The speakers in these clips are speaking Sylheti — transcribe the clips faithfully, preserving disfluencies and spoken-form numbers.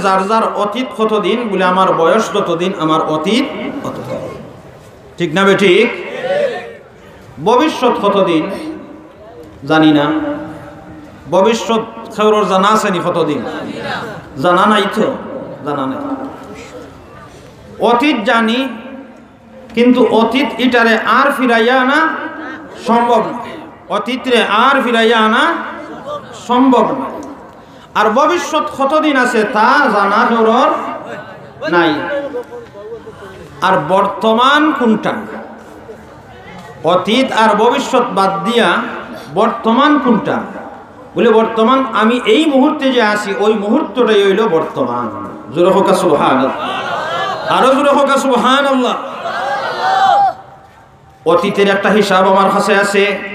যার যার অতীত কতদিন, বলে আমার বয়স যতদিন, আমার অতীত অতদিন। ঠিক না বেঠিক? ভবিষ্যৎ কতদিন জানি না। ভবিষ্যৎ কেউরর জানা আছে নি কতদিন? জানা নাই তো, জানা নাই। অতীত জানি, কিন্তু অতীত ইটারে আর ফিরাইয়া আনা সম্ভব নয়। অতীতরে আর ফিরাইয়া আনা সম্ভব নয়। আর ভবিষ্যৎ কতদিন আছে তা জানা কেউরর নাই। আর বর্তমান কোনটা? অতীত আর ভবিষ্যৎ বাদ দিয়া বর্তমান কোনটা? বলে, বর্তমান আমি এই মুহূর্তে যে আছি, ওই মুহূর্তটাই হইল বর্তমান। জোরে কউক্কা সুবহানাল্লাহ। আরো জোরে কউক্কা সুবহানাল্লাহ। অতীতের একটা হিসাব আমার কাছে আছে।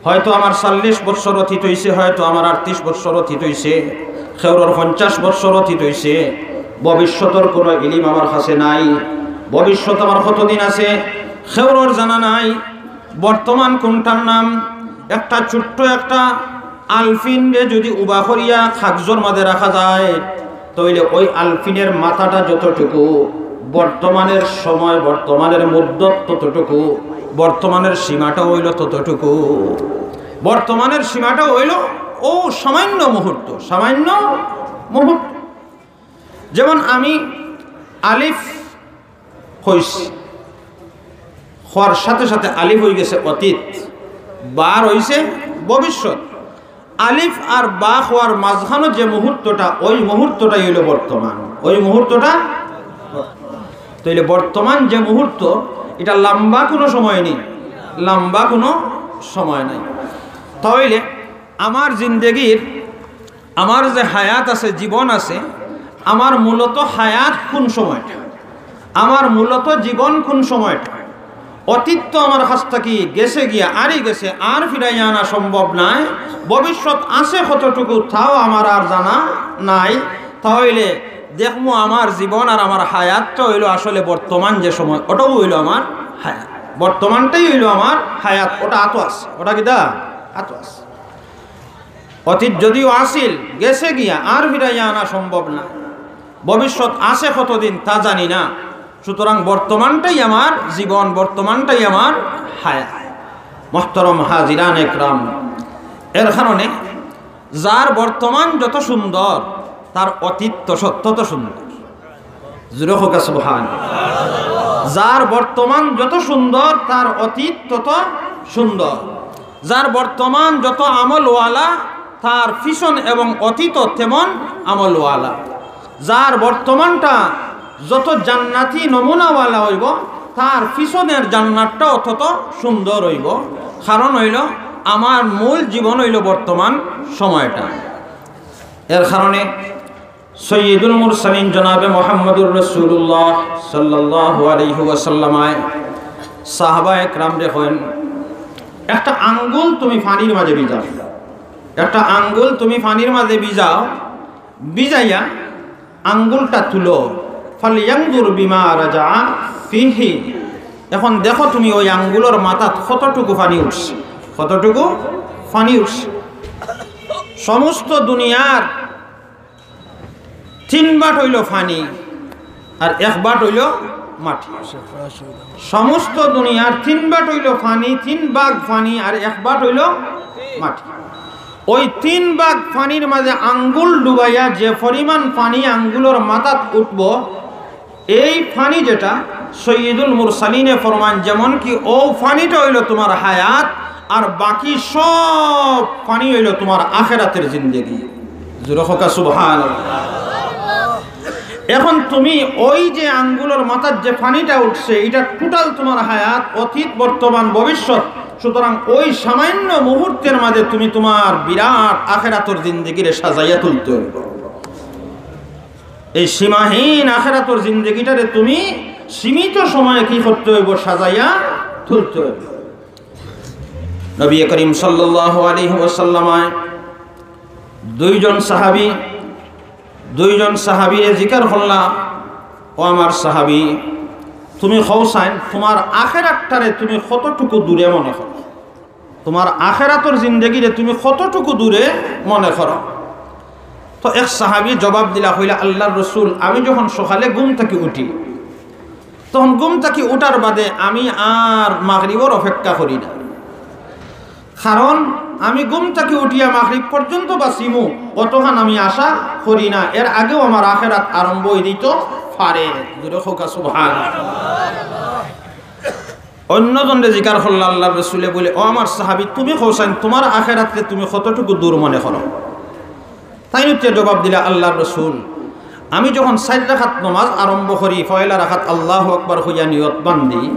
হয়তো আমার চল্লিশ বৎসর অতীত হইছে, হয়তো আমার আটত্রিশ বৎসর অতীত হইছে, কেউরর পঞ্চাশ বৎসর অতীত হইছে। ভবিষ্যতর কোনো ইলিম আমার কাছে নাই। ভবিষ্যৎ আমার কতদিন আছে, কেউরর জানা নাই। বর্তমান কোনটার নাম? একটা ছোট্ট একটা আলফিনরে যদি উবা করিয়া কাগজর মাঝে রাখা যায়, তাইলে ওই আলফিনের মাথাটা যতটুকু, বর্তমানের সময়, বর্তমানের মুদ্দত ততটুকু, বর্তমানের সীমাটা হইল ততটুকু। বর্তমানের সীমাটা হইল ও সামান্য মুহূর্ত, সামান্য মুহূর্ত। যেমন আমি আলিফ কইছি, কওয়ার সাথে সাথে আলিফ হয়ে গেছে অতীত, বার হইছে ভবিষ্যৎ। আলিফ আর বা কওয়ার মাঝখানো যে মুহূর্তটা, ওই মুহূর্তটাই হইল বর্তমান। ওই মুহূর্তটা, তাইলে বর্তমান যে মুহূর্ত, এটা লম্বা কোনো সময় নেই, লম্বা কোনো সময় নাই। তাইলে আমার জিন্দেগির, আমার যে হায়াত আছে, জীবন আছে, আমার মূলত হায়াত কোন সময়টা, আমার মূলত জীবন কোন সময়টা? অতীত তো আমার কাছ থাকি গেছে গিয়া, আরি গেছে, আর ফিরাইয়া আনা সম্ভব নাই। ভবিষ্যৎ আছে কতটুকু, তাও আমার আর জানা নাই। তাইলে দেখমু আমার জীবন আর আমার হায়াতটা হইল আসলে বর্তমান যে সময়, ওটাও হইল আমার হায়াত। বর্তমানটাই হইল আমার হায়াত, ওটা আতো আছে, ওটা কিতা আতো আছে। অতীত যদিও আছিল, গেছে গিয়া, আর ফিরাইয়া আনা সম্ভব না। ভবিষ্যৎ আছে কতদিন তা জানি না। সুতরাং বর্তমানটাই আমার জীবন, বর্তমানটাই আমার হায়াত। মোহতরম হাজিরান একরাম, এর কারণে যার বর্তমান যত সুন্দর, তার অতীত তো সত্য তো সুন্দর। জোরে কউক্কা সুবহান। যার বর্তমান যত সুন্দর, তার অতীত তত সুন্দর। যার বর্তমান যত আমলওয়ালা, তার পিছন এবং অতীত তেমন আমলওয়ালা। যার বর্তমানটা যত জান্নাতি নমুনাওয়ালা হইব, তার পিছনের জান্নাতটাও তত সুন্দর হইব। কারণ হইল, আমার মূল জীবন হইল বর্তমান সময়টা। এর কারণে সৈয়দুল মুরসালিন জনাবে মোহাম্মদুর রাসূলুল্লাহ সাল্লাল্লাহু আলাইহি ওয়াসাল্লামায় সাহাবা একরামরে কইন, "একটা আঙ্গুল তুমি পানির মাঝে ভিজাও, একটা আঙ্গুল তুমি পানির মাঝে ভিজাও, ভিজাইয়া আঙ্গুলটা তুলো, ফালইয়ানজুর বিমা রাজা ফিহি।" এখন দেখো তুমি ওই আঙ্গুলর মাথাত কতটুকু পানি উঠছে, কতটুকু পানি উঠছে। সমস্ত দুনিয়ার তিন ভাগ হইল পানি, আর এক ভাগ হইল মাটি। সমস্ত দুনিয়ার তিন ভাগ হইল পানি, তিন ভাগ পানি, আর এক ভাগ হইল মাটি। ওই তিন ভাগ পানির মাঝে আঙ্গুল ডুবাইয়া যে পরিমাণ পানি আঙ্গুলর মাথাত উঠব, এই পানি যেটা, সৈয়দুল মুরসালিনে ফরমান, যেমন কি ও পানিটা হইল তোমার হায়াত, আর বাকি সব পানি হইল তোমার আখেরাতের জিন্দেগি। জোরে কউক্কা সুবহানাল্লাহ। এখন তুমি ওই যে আঙ্গুলর মাথাত যে পানিটা উঠছে, এটা টোটাল তোমার হায়াত, অতীত, বর্তমান, ভবিষ্যৎ। সুতরাং ওই সামান্য মুহূর্তের মাঝে তুমি তোমার বিরাট আখেরাতর জিন্দেগিরে সাজাইয়া তুলতে হইব। এই সীমাহীন আখেরাতর জিন্দেগিটারে তুমি সীমিত সময়ে কি করতে হইব? সাজাইয়া তুলতে হইব। নবী করিম সাল্লাল্লাহু আলাইহি ওয়াসাল্লামায় দুইজন সাহাবী, দুইজন সাহাবীরে জিকার করলা, "ও আমার সাহাবী, তুমি কও চাইন, তোমার আখেরাতটারে তুমি কতটুকু দূরে মনে করো? তোমার আখেরাতর জিন্দেগিরে তুমি কতটুকু দূরে মনে করো?" তো এক সাহাবী জবাব দিলা, কইলা, "আল্লাহর রসুল, আমি যখন সকালে ঘুম থাকি উঠি, তখন ঘুম থাকি উঠার বাদে আমি আর মাগরিবর অপেক্ষা করি না, কারণ আমি ঘুম থাকি উঠিয়া মাগরিব পর্যন্ত বাঁচিমু, অতখান আমি আশা করি না, এর আগেও আমার আখেরাত আরম্ভ অই দিতো পারে।" জোরে কউক্কা সুবহানাল্লাহ। অন্যজনরে জিকার করলা আল্লাহর রসুলে, বলে, "ও আমার সাহাবী, তুমি কওছাইন তুমার আখেরাতরে তুমি কতটুকু দূর মনে করো?" তাইন উত্তরে জবাব দিলা, "আল্লাহর রসুল, আমি যখন চাইর রাকাত নমাজ আরম্ভ করি, পয়লা রাকাত আল্লাহু আকবার কইয়া নিয়ত বান্ধি,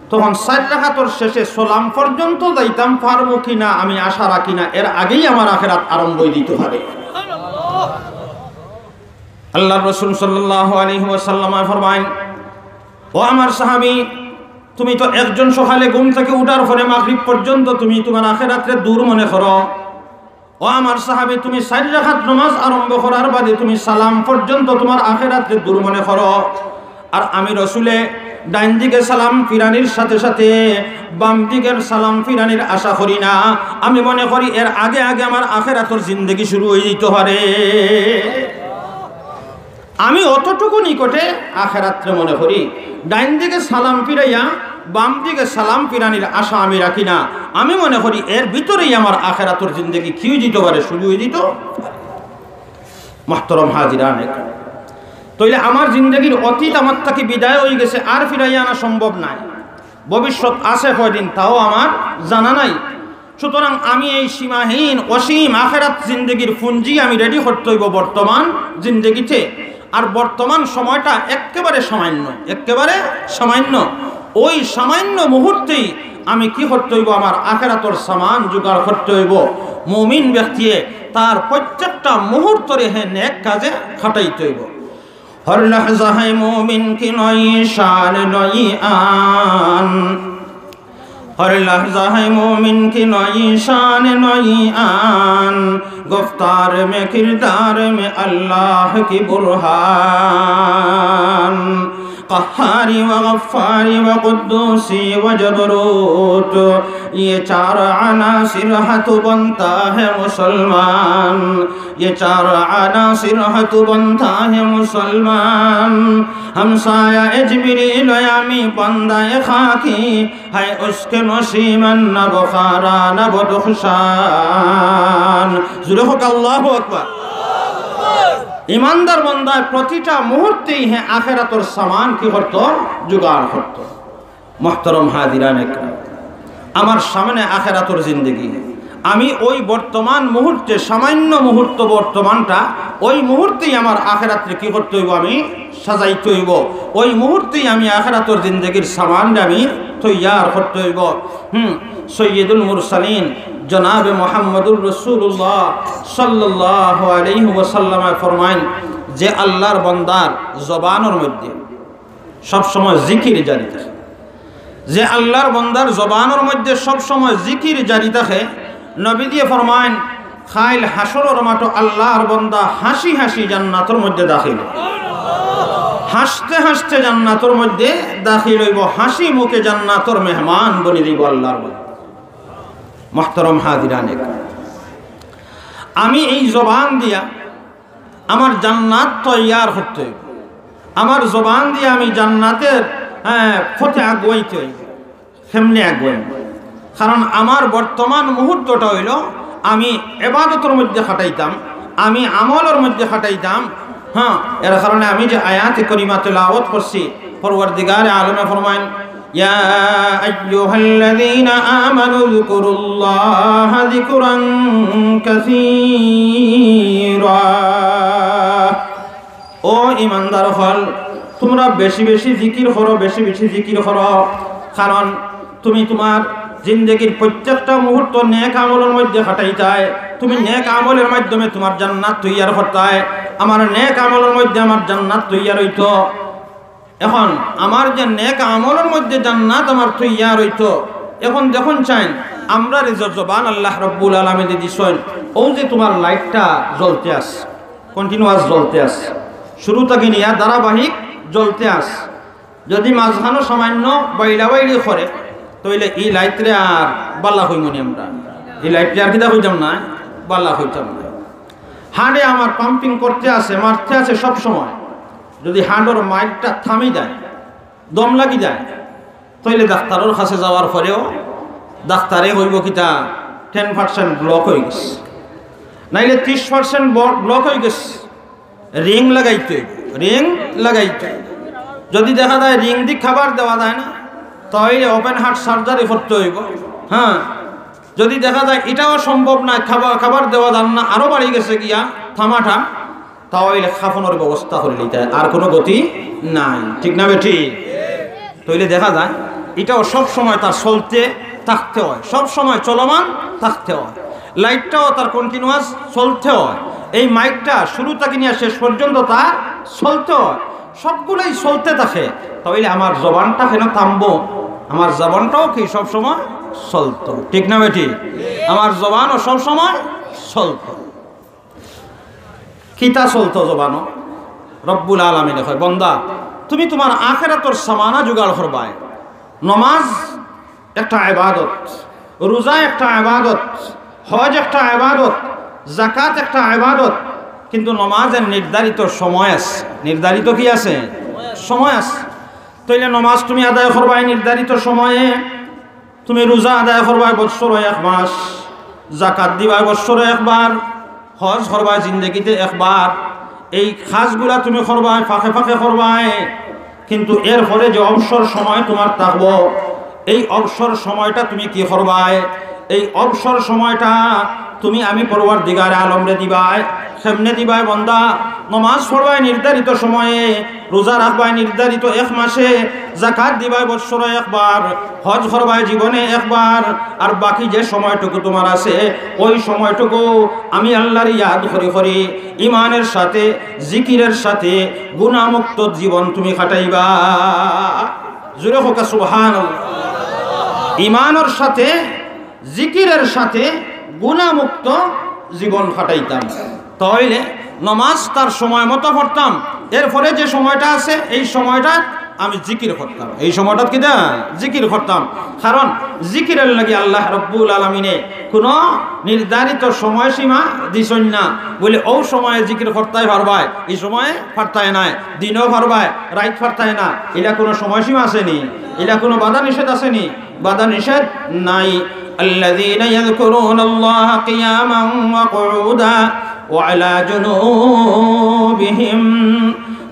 তখন চাইর রাকাতর শেষে সালাম পর্যন্ত যাইতাম পারমু কিনা আমি আশা রাখি না, এর আগেই আমার আখেরাত আরম্ভ অই দিতো পারে।" আল্লাহর রসুল সাল্লাল্লাহু আলাইহি ওয়াসাল্লাম ফরমাইন, "ও আমার সাহাবী, তুমি তো একজন সকালে ঘুম থাকি উঠার পরে মাগরিব পর্যন্ত তুমি তুমার আখেরাতরে দূর মনে করো। ও আমার সাহাবী, তুমি চাইর রাকাত নমাজ আরম্ভ করার বাদে তুমি সালাম পর্যন্ত তুমার আখেরাতরে দূর মনে করো। আর আমি রসুলে ডাইন দিকে সালাম ফিরানির সাথে সাথে বাম দিকের সালাম ফিরানির আশা করি না। আমি মনে করি এর আগে আগে আমার আখেরাতর জিন্দেগি শুরু অই দিতো পারে।" আমি অতটুকু নিকটে আখেরাতরে মনে করি, ডাইন দিকে সালাম ফিরাইয়া বাম দিকে সালাম ফিরানির আশা আমি রাখি না। আমি মনে করি এর ভিতরেই আমার আখেরাতর জিন্দেগি কি অই দিতো পারে, শুরু অই দিতো পারে। মুহতারাম হাজিরানে কেরাম, তাইলে আমার জিন্দেগির অতীত আমার থাকি বিদায় অই গেছে, আর ফিরাইয়া আনা সম্ভব নায়। ভবিষ্যৎ আছে কয়দিন, তাও আমার জানা নাই। সুতরাং আমি এই সীমাহীন অসীম আখেরাত জিন্দেগির পুঞ্জি আমি রেডি করতে অইবো বর্তমান জিন্দেগিতে। আর বর্তমান সময়টা একেবারে সামান্য, একেবারে সামান্য। ওই সামান্য মুহূর্তেই আমি কি করতে অইবো? আমার আখেরাতর সামান জোগাড় করতে অইবো। মুমিন ব্যক্তিয়ে তার প্রত্যেকটা মুহূর্তরে হে নেক কাজে খাটাইতে অইবো। ہر لحظہ ہے مومن کی نئی شان، نئی آن۔ ہر لحظہ ہے مومن کی نئی شان، نئی آن۔ گفتار میں، کردار میں اللہ کی برہان۔ قہاری و غفاری و قدوسی و جبروت، یہ چار عناصر ہے تو بنتا ہے مسلمان۔ یہ چار عناصر ہے تو بنتا ہے مسلمان۔ ہمسایہ جبریل و یامی بندہ خاکی، ہے اس کے نشیمن نہ بخارا نہ بدخشان۔ জোরে কউক্কা আল্লাহু আকবার। ইমানদার বান্দায় প্রতিটা মুহূর্তেই হে আখেরাতর সামান কি করতো? জোগাড় করতো। মুহতারাম হাজিরানে কেরাম, আমার সামনে আখেরাতর জিন্দেগি। আমি ওই বর্তমান মুহূর্তে, সামান্য মুহূর্ত বর্তমানটা, ওই মুহূর্তেই আমার আখেরাতরে কি করতে অইবো? আমি সাজাইতে অইবো। ওই মুহূর্তেই আমি আখেরাতর জিন্দেগির সামানরে আমি তৈয়ার করতে অইবো। হুম, সৈয়দুল মুরসালিন জনাবে মুহাম্মদুর রাসূলুল্লাহ সাল্লাল্লাহু আলাইহি ওয়াসাল্লামে ফরমাইন যে আল্লাহর বান্দার জবানর মধ্যে সব সময় জিকির জারি থাকে। যে আল্লাহর বান্দার জবানর মধ্যে সব সময় জিকির জারি থাকে, নবীজিয়ে ফরমাইন, কাইল হাশরর মাঠো আল্লাহর বান্দা হাসি হাসি জান্নাতর মধ্যে দাখিল। হাসতে হাসতে জান্নাতর মধ্যে দাখিল অইবো, হাসি মুখে জান্নাতর মেহমান বনি যাইবো আল্লাহর বান্দা। মুহতারাম হাজিরানে কেরাম, আমি এই জবান দিয়া আমার জান্নাত তৈয়ার করতে অইবো। আমার জবান দিয়া আমি জান্নাতের, হ্যাঁ, পথে আগুয়াইতে অইবো। কেমনে আগুয়াইমু? কারণ আমার বর্তমান মুহূর্তটা অইলো আমি ইবাদতর মধ্যে খাটাইতাম, আমি আমলর মধ্যে খাটাইতাম। হ্যাঁ, এর কারণে আমি যে আয়াতে করিমা তেলাওয়াত করছি, পরওয়ারদিগারে আলমে ফরমাইন, يا أيها الذين آمنوا اذكروا الله ذكرا كثيرا। ও ইমানদার অকল, তুমরা বেশি বেশি জিকির করো, বেশি বেশি জিকির করো, কারণ তুমি তুমার জিন্দেগির প্রত্যেকটা মুহূর্ত নেক আমলর মধ্যে খাটাইতায়, তুমি নেক আমলর মাধ্যমে তুমার জান্নাত তৈয়ার করতায়। আমার নেক আমলর মধ্যে আমার জান্নাত তৈয়ার অইতো। এখন আমার যে নেক আমলর মধ্যে জান্নাত আমার তৈয়ার অইতো, এখন দেখইন চাইন, আমরারে যে জবান আল্লাহ রব্বুল আলামিনে দিছইন, অউ যে তুমার লাইটটা জ্বলতে আছে, কন্টিনিউয়াস জ্বলতে আছে, শুরু থাকি নিয়া ধারাবাহিক জ্বলতে আছে। যদি মাঝখানো সামান্য বাইড়া বাইড়ি করে, তাইলে ই লাইটরে আর বালা কইমু নি আমরা? ই লাইটরে আর কিতা কইতাম না? বালা কইতাম না। হার্টে আমার পাম্পিং করতে আছে, মারতে আছে সব সময়। যদি হার্টর মাইরটা থামি যায়, দম লাগি যায়, তাইলে ডাক্তারর কাছে যাওয়ার পরেও ডাক্তারে কইব কিতা, টেন পার্সেন্ট ব্লক অই গেছে, নাইলে ত্রিশ পার্সেন্ট ব্লক অই গেছে। রিং লাগাইতে অইব, রিং লাগাইতে অইব। যদি দেখা যায় রিং দি খাবার দেওয়া যায় না, তাইলে ওপেন হার্ট সার্জারি করতে অইব। হ্যাঁ, যদি দেখা যায় ইটাও সম্ভব নায়, খাবার, খাবার দেওয়া যার না, আরো বাড়ি গেছে গিয়া থামাটা, তাইলে খাফনর ব্যবস্থা করি নিতে অয়, আর কোনো গতি নাই। ঠিক না বেঠিক? তাইলে দেখা যায় ইটাও সব সময় তার চলতে থাকতে অয়, সব সময় চলমান থাকতে অয়। লাইটটাও তার কন্টিনিউয়াস চলতে অয়। এই মাইকটা শুরু থাকি নিয়া শেষ পর্যন্ত তার চলতে অয়। সবগুলাই চলতে থাকে, তাইলে আমার জবানটা কেন থামবো? আমার জবানটাও কি সব সময় চলতো? ঠিক না বেঠিক? আমার জবানও সব সময় চলতো। কিতা চলতো জবানো? রব্বুল আলামিনে কয়, "বন্দা, তুমি তুমার আখেরাতর সামানা জোগাড় করবায়।" নমাজ একটা ইবাদত, রোজা একটা ইবাদত, হজ একটা ইবাদত, যাকাত একটা ইবাদত, কিন্তু নমাজের নির্ধারিত সময় আছে। নির্ধারিত কি আছে? সময় আছে। তাইলে নমাজ তুমি আদায় করবায় নির্ধারিত সময়ে, তুমি রোজা আদায় করবায় বৎসরো এক মাস, যাকাত দিবায় বৎসরো একবার, হজ করবায় জিন্দেগিতে একবার। এই কাজগুলা তুমি করবায়, ফাঁকে ফাঁকে করবায়, কিন্তু এরপরে যে অবসর সময় তুমার থাকবো, এই অবসর সময়টা তুমি কি করবায়? এই অবসর সময়টা তুমি আমি পরওয়ারদিগারে আলমরে দিবায়। কেমনে দিবায় বন্দা? নমাজ পড়বায় নির্ধারিত সময়ে, রোজা রাখবায় নির্ধারিত এক মাসে, যাকাত দিবায় বৎসরো একবার, হজ করবায় জীবনে একবার, আর বাকি যে সময়টুকু তুমার আছে, ওই সময়টুকু আমি আল্লাহর ইয়াদ করি করি, ইমানের সাথে, জিকিরের সাথে গুনাহমুক্ত জীবন তুমি কাটাইবা। জোরে কউক্কা সুবহানাল্লাহ। ইমানর সাথে, জিকিরের সাথে গুনাহমুক্ত জীবন কাটাইতাম। তাইলে নমাজ তার সময় মতো পড়তাম, এরপরে যে সময়টা আছে, এই সময়টা আমি জিকির করতাম। এই সময়টা কিতা? জিকির করতাম। কারণ জিকিরের লাগি আল্লাহ রব্বুল আলামিনে কোনো নির্ধারিত সময়সীমা দিছইন না। বলে, "অউ সময়ে জিকির করতায় পারবায়, ই সময়ে পারতায় নায়, দিনও পারবায়, রাইত পারতায় না।" ইলা কোনো সময়সীমা আছে নি? ইলা কোনো বাধা নিষেধ আছে নি? বাধা নিষেধ নাই। الذين يذكرون الله قياما وقعودا وعلى جنوبهم।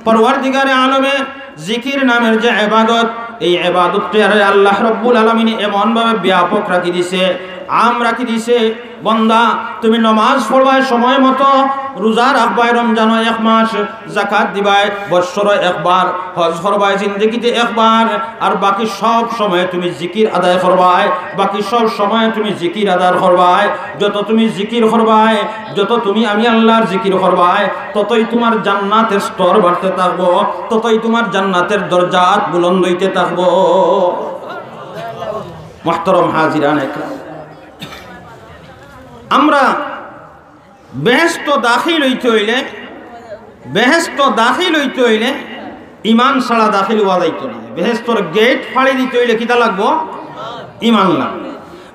পরওয়ারদিগারে আলমে জিকির নামের যে ইবাদত, এই ইবাদতটারে আল্লাহ রব্বুল আলামিনে এমনভাবে ব্যাপক রাখি দিছে, আম রাখি দিছে। বন্দা, তুমি নমাজ পড়বায় সময় মতো, রোজা রাখবায় রমজানো এক মাস, যাকাত দিবায় বৎসরো একবার, হজ করবায় জিন্দেগিতে একবার, আর বাকি সব সময় তুমি জিকির আদায় করবায়, বাকি সব সময় তুমি জিকির আদায় করবায়। যত তুমি জিকির করবায়, যত তুমি আমি আল্লাহর জিকির করবায়, ততই তুমার জান্নাতের স্তর বাড়তে থাকবো, ততই তুমার জান্নাতের দরজাত বুলন্দ অইতে থাকবো। মুহতারাম হাজিরানে একরাম, আমরা বেহেস্তো দাখিল অইতে অইলে, বেহেস্তো দাখিল অইতে অইলে ইমান ছাড়া দাখিল অওয়া যাইতো না। বেহেস্তর গেইট ফাড়ি দিতে অইলে কিতা লাগবো? ইমান লাগবো।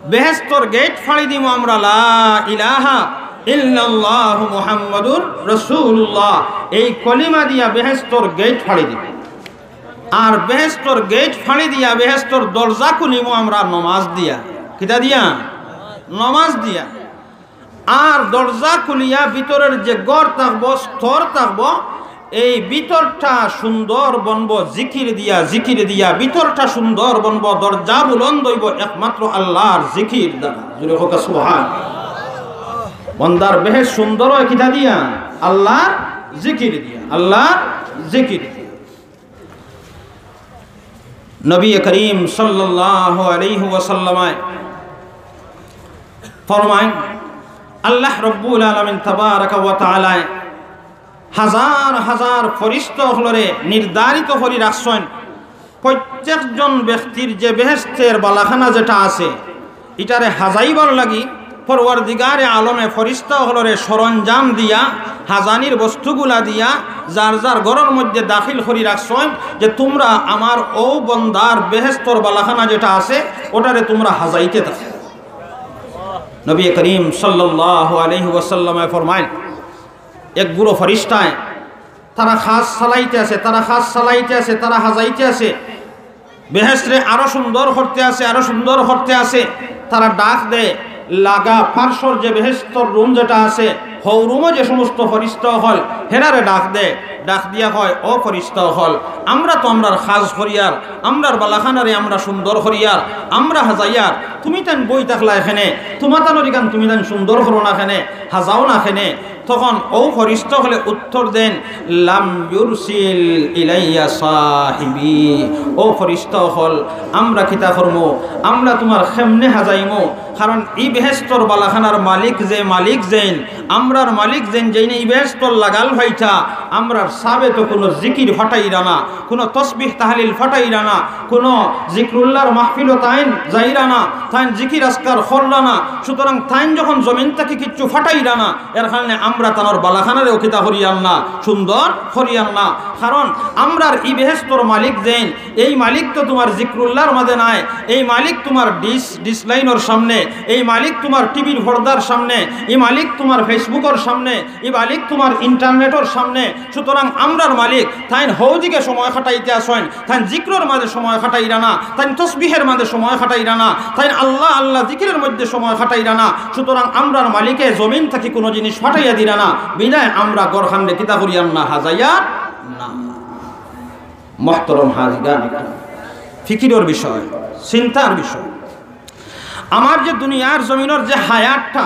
বেহেস্তর গেইট ফাড়ি দিমু আমরা, লা ইলাহা ইল্লাল্লাহু মুহাম্মাদুর রাসূলুল্লাহ, এই কলিমা দিয়া বেহেস্তর গেইট ফাড়ি দিমু। আর বেহেস্তর গেইট ফাড়ি দিয়া বেহেস্তর দরজা খুলিমু আমরা নমাজ দিয়া। কিতা দিয়া? নমাজ দিয়া। আর দরজা খুলিয়া ভিতরের যে ঘর থাকবো, স্তর থাকবো, এই ভিতরটা সুন্দর বনবো জিকির দিয়া, জিকির দিয়া ভিতরটা সুন্দর বনবো, দরজা বুলন্দ অইবো একমাত্র আল্লাহর জিকির দ্বারা। জোরে কউক্কা সুবহান। বন্দার বেহেস্ত সুন্দর অয় কিতা দিয়া? আল্লাহর জিকির দিয়া, আল্লাহর জিকির দিয়া। নবী করিম সাল্লাল্লাহু আলাইহি ওয়াসাল্লামে ফরমাইন, আল্লাহ রব্বুল আলামিন তাবারাকা ওয়া তাআলায় হাজার হাজার ফিরিস্তা অকলরে নির্ধারিত করি রাখছইন। প্রত্যেকজন ব্যক্তির যে বেহেস্তের বালাখানা যেটা আছে, ইটারে হাজাইবার লাগি পরওয়ারদিগারে আলমে ফিরিস্তা অকলরে সরঞ্জাম দিয়া, হাজানির বস্তুগুলা দিয়া, যার যার ঘরর মধ্যে দাখিল করি রাখছইন যে, "তুমরা আমার অউ বন্দার বেহেস্তর বালাখানা যেটা আছে, ওটারে তুমরা হাজাইতে থাকো।" নবী করিম সাল্লাল্লাহু আলাইহি ওয়াসাল্লামে ফরমাইন, এক গুরু ফিরিস্তায় তারা কাজ চালাইতে আছে, তারা কাজ চালাইতে আছে, তারা হাজাইতে আছে, বেহেশতরে আরো সুন্দর করতে আছে, আরো সুন্দর করতে আছে। তারা ডাক দেয়, লাগা পার্শ্বর যে বেহেশতর রুম যেটা আছে, হউ রুমো যে সমস্ত ফিরিস্তা অকল, হেরারে ডাক দেয়, ডাক দিয়া কয়, "ও ফিরিস্তা অকল, আমরা তো আমরার কাজ করিয়ার, আমরার বালাখানারে আমরা সুন্দর করিয়ার, আমরা হাজাইয়ার, তুমি তাইন বই থাকলা এখানে, তুমাতানর ইখান তুমি তাইন সুন্দর করো না কেনে, হাজাও না কেনে?" তখন অউ ফিরিস্তা অকলে উত্তর দেইন, "লাম ইউরসিল ইলাইয়া সাহিবি।" ও ফিরিস্তা অকল, আমরা কিতা করমু? আমরা তুমার কেমনে হাজাইমু? কারণ ই বেহেশতর বালাখানার মালিক যে, মালিক যেইন, আমরার মালিক যেইন, যেইন ই বেহেশতর লাগাল পাইতা, আমরার সাবে তো কুনু জিকির ফাটাইরা না, কুনু তসবিহ তাহলিল ফাটাইরা না, কুনু জিকরুল্লাহর মাহফিলো তাইন যাইরা না, তাইন জিকির আজকার কররা না। সুতরাং তাইন যখন জমিন থাকি কিচ্ছু ফাটাইরা না, এর কারণে আমরা তানর বালাখানারেও কিতা করিয়ার না, সুন্দর করিয়ার না। কারণ আমরার ই বেহেশতর মালিক যেইন, এই মালিক তো তুমার জিকরুল্লাহর মাঝে নাই, এই মালিক তুমার ডিশ, ডিশ লাইনর সামনে, এই মালিক তুমার টিভির পর্দার সামনে, এই মালিক তুমার Facebookর সামনে, এই মালিক তুমার ইন্টারনেটর সামনে। সুতরাং আমরার মালিক তাইন হউ দিকে সময় কাটাইতে আছইন, তাইন জিকরর মাঝে সময় কাটাইরা না, তাইন তসবিহর মাঝে সময় কাটাইরা না, তাইন আল্লাহ আল্লাহ জিকিরের মধ্যে সময় কাটাইরা না। সুতরাং আমরার মালিকে জমিন থাকি কুনু জিনিস ফাটাইয়া দিরা না, বিদায় আমরা ঘরখানরে কিতা করিয়ার না, হাজাইয়ার না। মুহতারাম হাজিরান, একটা ফিকিরর বিষয়, চিন্তার বিষয়। আমার যে দুনিয়ার জমিনর যে হায়াতটা,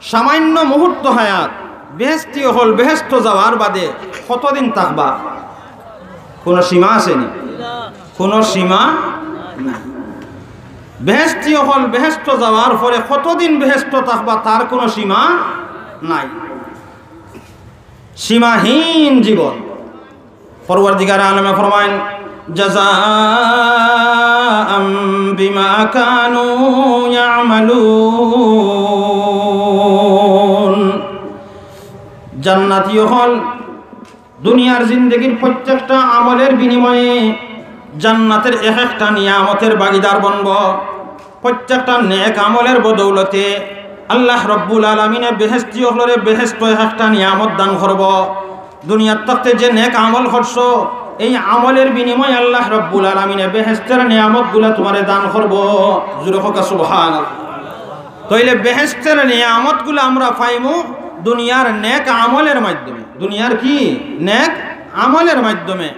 সামান্য মুহূর্ত হায়াত, বেহেশতি অকল বেহেশতো যাওয়ার বাদে কতদিন থাকবা? কুনু সীমা আছে নি? কুনু সীমা নাই। বেহেশতি অকল বেহেশতো যাওয়ার পরে কতদিন বেহেশতো থাকবা, তার কুনু সীমা নাই। সীমাহীন জীবন। পরওয়ারদিগারে আলমে ফরমাইন, "জাযাআম বিমা কানু ইয়ামালুন।" জান্নাতি অকল দুনিয়ার জিন্দেগির প্রত্যেকটা আমলের বিনিময়ে জান্নাতের এক একটা নিয়ামতের ভাগীদার বনবো। প্রত্যেকটা নেক আমলের বদৌলতে আল্লাহ রব্বুল আলামিনে বেহেশতি অকলরে বেহেশতো এক একটা নিয়ামত দান করবো। দুনিয়ার থাকতে যে নেক আমল করছো, এই আমলের বিনিময়ে আল্লাহ রব্বুল আলামিনে বেহেশতের নিয়ামতগুলা তুমারে দান করবো। জোরে কউক্কা সুবহানাল্লাহ। তাইলে বেহেশতের নিয়ামতগুলা আমরা পাইমু দুনিয়ার নেক আমলের মাধ্যমে। দুনিয়ার কি? নেক আমলের মাধ্যমে।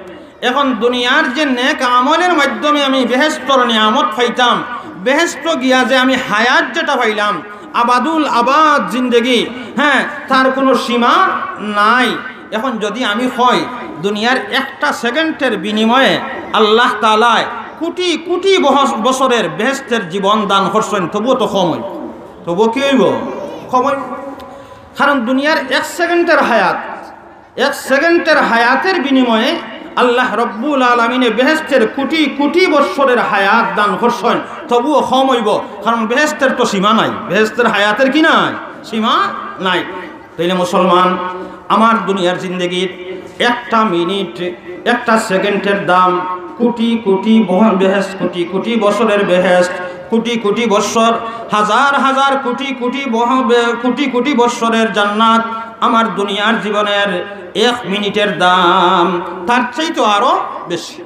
এখন দুনিয়ার যে নেক আমলের মাধ্যমে আমি বেহেশতর নিয়ামত পাইতাম, বেহেশতো গিয়া যে আমি হায়াত যেটা পাইলাম, আবাদুল আবাদ জিন্দেগি, হ্যাঁ, তার কুনু সীমা নাই। এখন যদি আমি কই, দুনিয়ার একটা সেকেন্ডের বিনিময়ে আল্লাহ তাআলায় কোটি কোটি বহস-, বছরের বেহেশতের জীবন দান করছইন, তবুও তো কম অইবো। তবুও কি অইবো? কম অইবো। কারণ দুনিয়ার এক সেকেন্ডের হায়াত, এক সেকেন্ডের হায়াতের বিনিময়ে আল্লাহ রব্বুল আলামিনে বেহেশতের কোটি কোটি বৎসরের হায়াত দান করছইন, তবুও কম অইবো, কারণ বেহেশতের তো সীমা নাই, বেহেশতের হায়াতের কি নাই? সীমা নাই। তাইলে মুসলমান, আমার দুনিয়ার জিন্দেগির একটা মিনিট, একটা সেকেন্ডের দাম কোটি কোটি বহ-, বেহেশত, কোটি কোটি বছরের বেহেশত, কোটি কোটি বৎসর, হাজার হাজার কোটি কোটি বহ-, বে-, কোটি কোটি বৎসরের জান্নাত। আমার দুনিয়ার জীবনের এক মিনিটের দাম তার চাইতে আরো বেশি।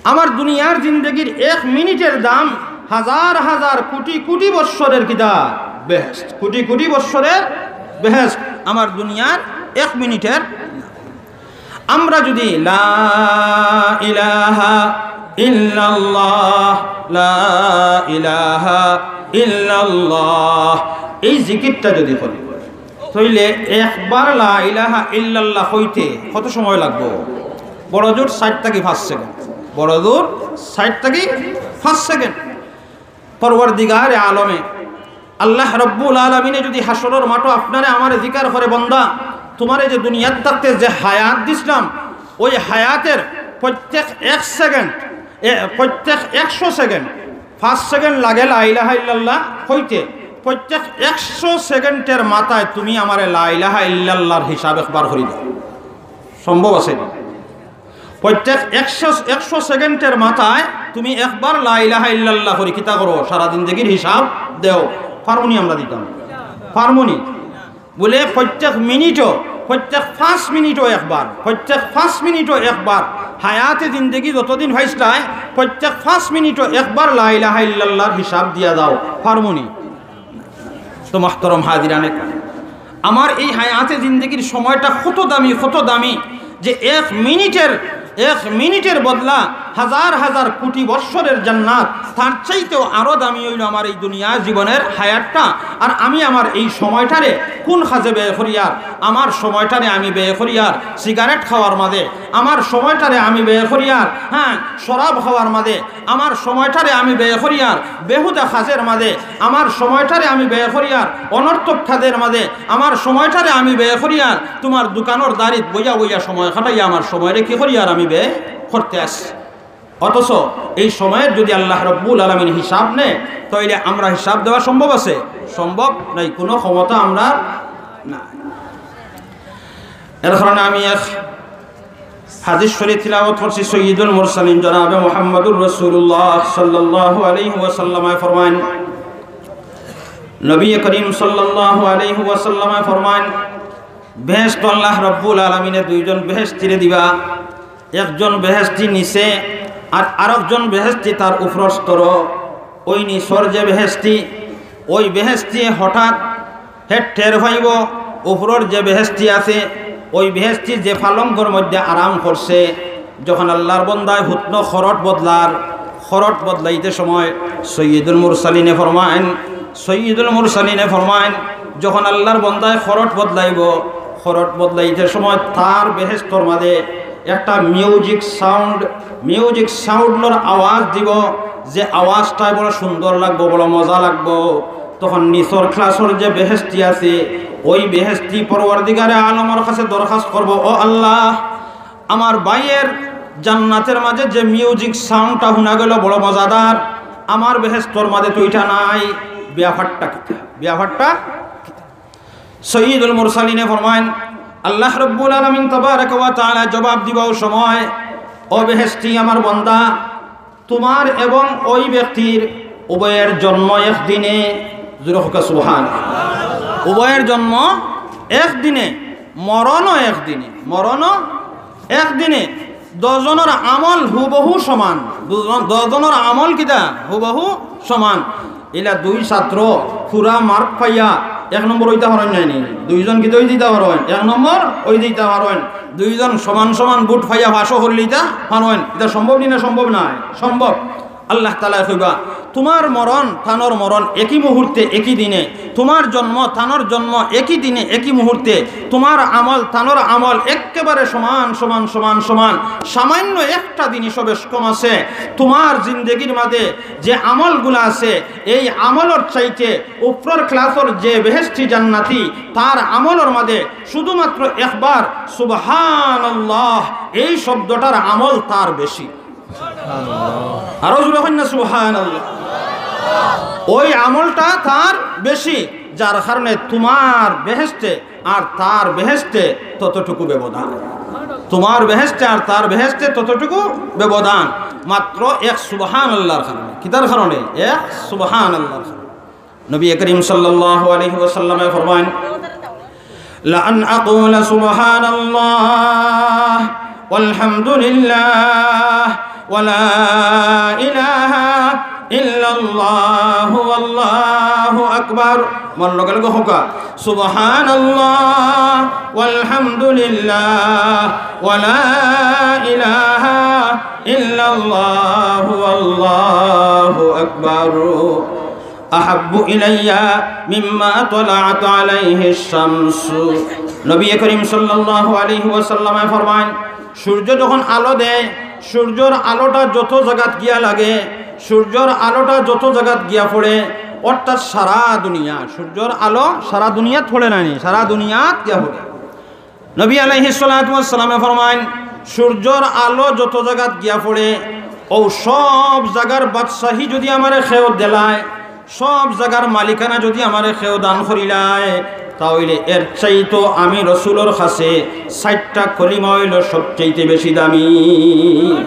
আমার দুনিয়ার জিন্দেগির এক মিনিটের দাম হাজার হাজার কোটি কোটি বৎসরের কিতা? বেহেশত। কোটি কোটি বৎসরের বেহেশত আমার দুনিয়ার এক মিনিটের। আমরা যদি লা ইলাহা ইল্লাল্লাহ, লা ইলাহা ইল্লাল্লাহ, এই জিকিরটা যদি করি, তাইলে একবার লা ইলাহা ইল্লাল্লাহ কইতে কত সময় লাগবো? বড় জোর ষাট থাকি পাঁচ সেকেন্ড, বড় জোর ষাট থাকি পাঁচ সেকেন্ড। পরওয়ারদিগারে আলমে আল্লাহ রব্বুল আলামিনে যদি হাশরর মাঠো আপনারে আমারে জিকার করে, "বন্দা, তুমারে যে দুনিয়ার থাকতে যে হায়াত দিছলাম, ওই হায়াতের প্রত্যেক এক সেকেন্ড, এ, প্রত্যেক একশো সেকেন্ড, পাঁচ সেকেন্ড লাগে লা ইলাহা ইল্লাল্লাহ কইতে, প্রত্যেক একশো সেকেন্ডের মাথায় তুমি আমারে লা ইলাহা ইল্লাল্লাহর হিসাব একবার করি দাও।" সম্ভব আছে? প্রত্যেক একশো, একশো সেকেন্ডের মাথায় তুমি একবার লা ইলাহা ইল্লাল্লাহ করি কিতা করো, সারা জিন্দেগির হিসাব দেও। পারমুনি আমরা দিতাম? পারমুনি? বুলে প্রত্যেক মিনিটো, প্রত্যেক পাঁচ মিনিটো একবার, প্রত্যেক পাঁচ মিনিটো একবার, হায়াতে জিন্দেগি যতদিন পাইছলায়, প্রত্যেক পাঁচ মিনিটো একবার লা ইলাহা ইল্লাল্লাহর হিসাব দিয়া যাও, পারমুনি? তো মুহতারাম হাজিরানে, আমার এই হায়াতে জিন্দেগির সময়টা কত দামি, কত দামি, যে এক মিনিটের, এক মিনিটের বদলা হাজার হাজার কোটি বৎসরের জান্নাত, তার চাইতেও আরো দামি অইলো আমার এই দুনিয়া জীবনের হায়াতটা। আর আমি আমার এই সময়টারে কোন কাজে ব্যয় করিয়ার? আমার সময়টারে আমি ব্যয় করিয়ার সিগারেট খাওয়ার মাঝে, আমার সময়টারে আমি ব্যয় করিয়ার, হ্যাঁ, শরাব খাওয়ার মাঝে, আমার সময়টারে আমি ব্যয় করিয়ার বেহুদা কাজের মাঝে, আমার সময়টারে আমি ব্যয় করিয়ার অনর্থক কাজের মাঝে, আমার সময়টারে আমি ব্যয় করিয়ার তুমার দোকানর দারিত বইয়া বইয়া সময় কাটাইয়া আমার সময়রে কি করিয়ার আমি ব্যয় করতে আছি। অথচ এই সময়ের যদি আল্লাহ রব্বুল আলামিন হিসাব নেয়, তাইলে আমরা হিসাব দেওয়া সম্ভব আছে? সম্ভব নাই, কোনো ক্ষমতা আমরা না। এর কারণে আমি এক হাদিস শরীফ তিলাওয়াত করছি, সৈয়দুল মুরসালিন জনাবে মুহাম্মদুর রাসূলুল্লাহ সাল্লাল্লাহু আলাইহি ওয়াসাল্লামে ফরমাইন, নবী করিম সাল্লাল্লাহু আলাইহি ওয়াসাল্লামে ফরমাইন, বেহেশত আল্লাহ রব্বুল আলামিনে দুইজন বেহেশতিরে দিবা, একজন বেহেশতি নিচে আর আরকজন বেহেশতি তার উপরর স্তর। ওই নিচর যে বেহেশতি, ওই বেহেশতি হঠাৎ হে টের পাইবো, উপরর যে বেহেশতি আছে, ওই বেহেশতি যে পালঙ্গর মধ্যে আরাম করছে, যখন আল্লাহর বন্দায় হুতনো খরট বদলার, খরট বদলাইতে সময় সৈয়দুল মুরসালিনে ফরমাইন, সৈয়দুল মুরসালিনে ফরমাইন, যখন আল্লাহর বন্দায় খরট বদলাইবো, খরট বদলাইতে সময় তার বেহেশতর মাঝে একটা মিউজিক সাউন্ড, মিউজিক সাউন্ডর আওয়াজ দিবো, যে আওয়াজটায় বড় সুন্দর লাগবো, বড় মজা লাগবো। তখন নিচর ক্লাসর যে বেহেশতি আছে, ওই বেহেশতি পরওয়ারদিগারে আলমর কাছে দরখাস্ত করবো, "ও আল্লাহ, আমার ভাইয়ের জান্নাতের মাঝে যে মিউজিক সাউন্ডটা হুনা গেল বড় মজাদার, আমার বেহেশতর মাঝে তো ইটা নাই, ব্যাপারটা কিতা? ব্যাপারটা কিতা?" সৈয়দুল মুরসালিনে ফরমাইন, আল্লাহ রব্বুল আলামিন তাবারাকা ওয়া তাআলা জবাব দিবা ও সময়, "ও বেহেশতি আমার বন্দা, তুমার এবং ওই ব্যক্তির উভয়ের জন্ম একদিনে।" জোরে কউক্কা সুবহান। উভয়ের জন্ম একদিনে, মরণও একদিনে, মরণও একদিনে। দশ জনর আমল হুবহু সমান, দুজন, দশ জনর আমল কিতা? হুবহু সমান। ইলা দুই ছাত্র পুরা মার্ক পাইয়া এক নম্বর অইতা পারইন নায়নি? দুইজন কিতা অইযিতা পারইন? এক নম্বর অইযিতা পারইন। দুইজন সমান সমান ভোট পাইয়া পাশও করিলিতা পারইন। ইটা সম্ভব নি না সম্ভব নায়? সম্ভব। আল্লাহ তাআলায় কইবা, "তুমার মরণ, তানর মরণ একই মুহূর্তে, একই দিনে, তুমার জন্ম, তানর জন্ম একই দিনে, একই মুহূর্তে, তুমার আমল, তানর আমল একেবারে সমান, সমান, সমান, সমান। সামান্য একটা জিনিসও বেশ কম আছে। তুমার জিন্দেগির মাঝে যে আমলগুলা আছে, এই আমলর চাইতে উপরর ক্লাসর যে বেহেশতি জান্নাতি, তার আমলর মাঝে শুধুমাত্র একবার সুবহানাল্লাহ এই শব্দটার আমল তার বেশি।" আরো জোরে কইন না সুবহানাল্লাহ। ওই আমলটা তার বেশি, যার কারণে তুমার বেহেশতে আর তার বেহেশতে ততটুকু ব্যবধান। তুমার বেহেশতে আর তার বেহেশতে ততটুকু ব্যবধান, মাত্র এক সুবহানাল্লাহর কারণে। কিতার কারণে? এক সুবহানাল্লাহর কারণে। নবী করিম সাল্লাল্লাহু আলাইহি ওয়াসাল্লামে ফরমাইন, "লা আন আকুলা সুবহানাল্লাহ ওয়ালহামদুলিল্লাহ ওয়া লা ইলাহা ইল্লাল্লাহু ওয়াল্লাহু আকবার।" মন লগে লগে কউক্কা, "সুবহানাল্লাহ ওয়ালহামদুলিল্লাহ ওয়া লা ইলাহা ইল্লাল্লাহু ওয়াল্লাহু আকবার।" আহাব্বু ইলাইয়া মিম্মা তালাআত আলাইহিশ শামসু। নবী করিম সাল্লাল্লাহু আলাইহি ওয়াসাল্লামে ফরমাইন, সূর্য যখন আলো দেয়, সূর্যর আলোটা যত জাগাত গিয়া লাগে, সূর্যর আলোটা যত জাগাত গিয়া পড়ে, অর্থাৎ সারা দুনিয়া, সূর্যর আলো সারা দুনিয়াত পড়ে নানি, সারা দুনিয়াত গিয়া পড়ে। নবী আলাইহিস সালাতু ওয়াস সালামে ফরমাইন, সূর্যর আলো যত জাগাত গিয়া পড়ে, অউ সব জাগার বাদশাহী যুদি আমারে কেউ দিলায়, সব জাগার মালিকানা যুদি আমারে কেউ দান করিলায়, তা অইলে এর চাইতো আমি রসুলর কাছে চাইরটা কলিমা অইলো সবচাইতে বেশি দামি।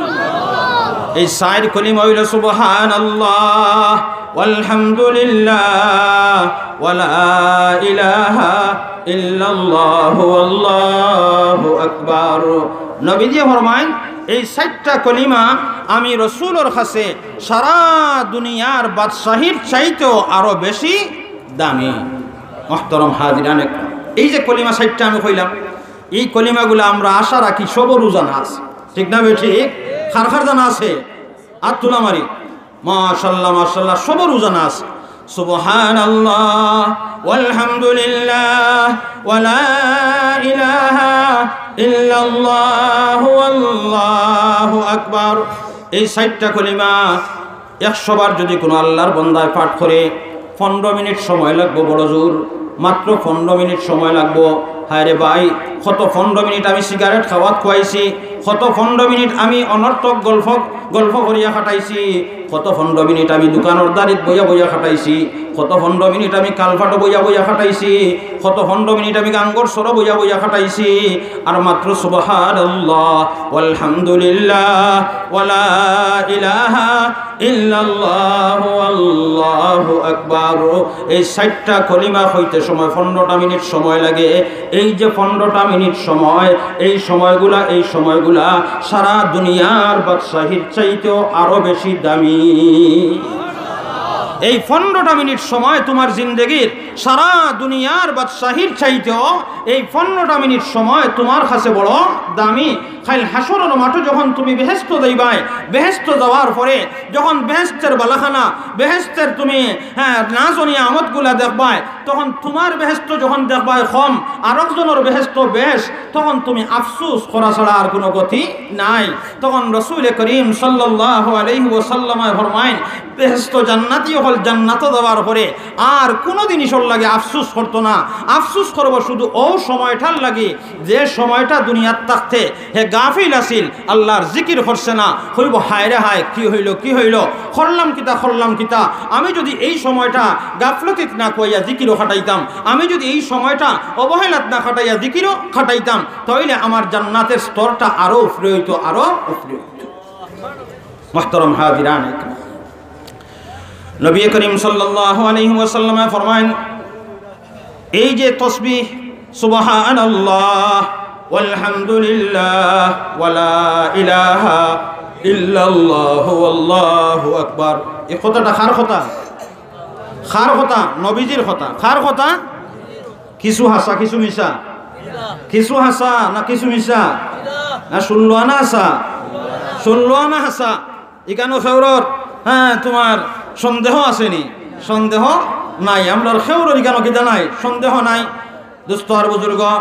এই চাইর কলিমা অইলো সুবহানাল্লাহ, ওয়ালহামদুলিল্লাহ, ওয়ালা ইলাহা ইল্লাল্লাহু, আল্লাহু আকবার। নবীজি ফরমাইন, এই চাইরটা কলিমা আমি রসুলর কাছে সারা দুনিয়ার বাদশাহীর চাইতেও আরো বেশি দামি। মুহতারাম হাজিরানে কেরাম, এই যে কলিমা চাইরটা আমি কইলাম, এই কলিমাগুলা আমরা আশা রাখি সবরউ জানা আছে, ঠিক না বেঠিক? কার কার জানা আছে? আত তুলা মারি। মাশাআল্লাহ, মাশাআল্লাহ, সবরউ জানা আছে। সুবহানাল্লাহ, ওয়ালহামদুলিল্লাহ, ওয়ালা ইলাহা ইল্লাল্লাহু, আল্লাহু আকবার। এই চাইরটা কলিমা একশো বার যদি কোনো আল্লাহর বন্দায় পাঠ করে, পনেরো মিনিট সময় লাগবো, বড় জোর, মাত্র পনেরো মিনিট সময় লাগবো। হায় রে ভাই, কত পনেরো মিনিট আমি সিগারেট খাওয়াত খুয়াইছি, কত পনেরো মিনিট আমি অনর্থক গল্প, গল্প করিয়া কাটাইছি, কত পনেরো মিনিট আমি দোকানর দারিত বইয়া বইয়া কাটাইছি, কত পনেরো মিনিট আমি কালভার্টো বইয়া বইয়া কাটাইছি, কত পনেরো মিনিট আমি গাঙ্গর সরো বইয়া বইয়া কাটাইছি। আর মাত্র সুবহানাল্লাহ, ওয়ালহামদুলিল্লাহ, ওয়ালা ইলাহা ইল্লাল্লাহু, আল্লাহু আকবার। এই চাইরটা কলিমা কইতে সময় পনেরোটা মিনিট সময় লাগে। এই যে পনেরোটা মিনিট সময়, এই সময়গুলা, এই সময়গুলা সারা দুনিয়ার বাদশাহীর চাইতেও আরো বেশি দামি। এই পনেরোটা মিনিট সময় তোমার জিন্দেগির সারা দুনিয়ার বাদশাহীর চাইতেও এই পনেরোটা মিনিট সময় তোমার কাছে বড় দামি। কাইল হাশরর মাঠো যখন তুমি বেহেস্তো যাইবায়, বেহেস্তো যাওয়ার পরে যখন বেহেস্তের বালাখানা, বেহেস্তের তুমি, হ্যাঁ, নাজ ও নিয়ামতগুলা দেখবায়, তখন তোমার বেহেস্তো যখন দেখবায় কম, আরকজনর বেহেস্তো বেশ, তখন তুমি আফসোস করা ছাড়া আর কোনো গতি নাই। তখন রসুল করিম সাল্লাল্লাহু আলাইহি ওয়াসাল্লামে ফরমাইন, বেহেস্তো জান্নাতি অকল জান্নাতো যাওয়ার পরে আর কোনো জিনিসর লাগি আফসোস করতো না। আফসোস করবো শুধু অউ সময়টার লাগি, যে সময়টা দুনিয়াত থাকতে হে গাফিল আছিল, আল্লাহর জিকির করছে না। কইবো, "হায় রে হায়, কি হইল, কি হইল? করলাম কিতা, করলাম কিতা? আমি যদি এই সময়টা গাফলতিত না খুয়াইয়া জিকিরও খাটাইতাম, আমি যদি এই সময়টা অবহেলাত না খাটাইয়া জিকিরও খাটাইতাম, তাইলে আমার জান্নাতের স্তরটা আরো উপরে হইতো, আরো উপরে হইতো।" মুহতারাম হাজিরান একরাম, নবী করিম সাল্লাল্লাহু আলাইহি ওয়াসাল্লামে ফরমাইন, এই যে তসবিহ, সুবহানাল্লাহ, ওয়ালহামদুলিল্লাহ, ওয়ালা ইলাহা ইল্লাল্লাহু, আল্লাহু আকবার, এই কথাটা কার কথা? কার কথা? নবীজির কথা। কার কথা? কিছু হাছা, কিছু মিছা? কিছু হাছা না কিছু মিছা? না ষোলো আনা হাছা? ষোলো আনা হাছা। ইখানো কেউরর, হ্যাঁ, তোমার সন্দেহ আছে নি? সন্দেহ নাই। আমরার কেউরর ইখানো কিতা নাই? সন্দেহ নাই। দোস্ত আর বুজুর্গ,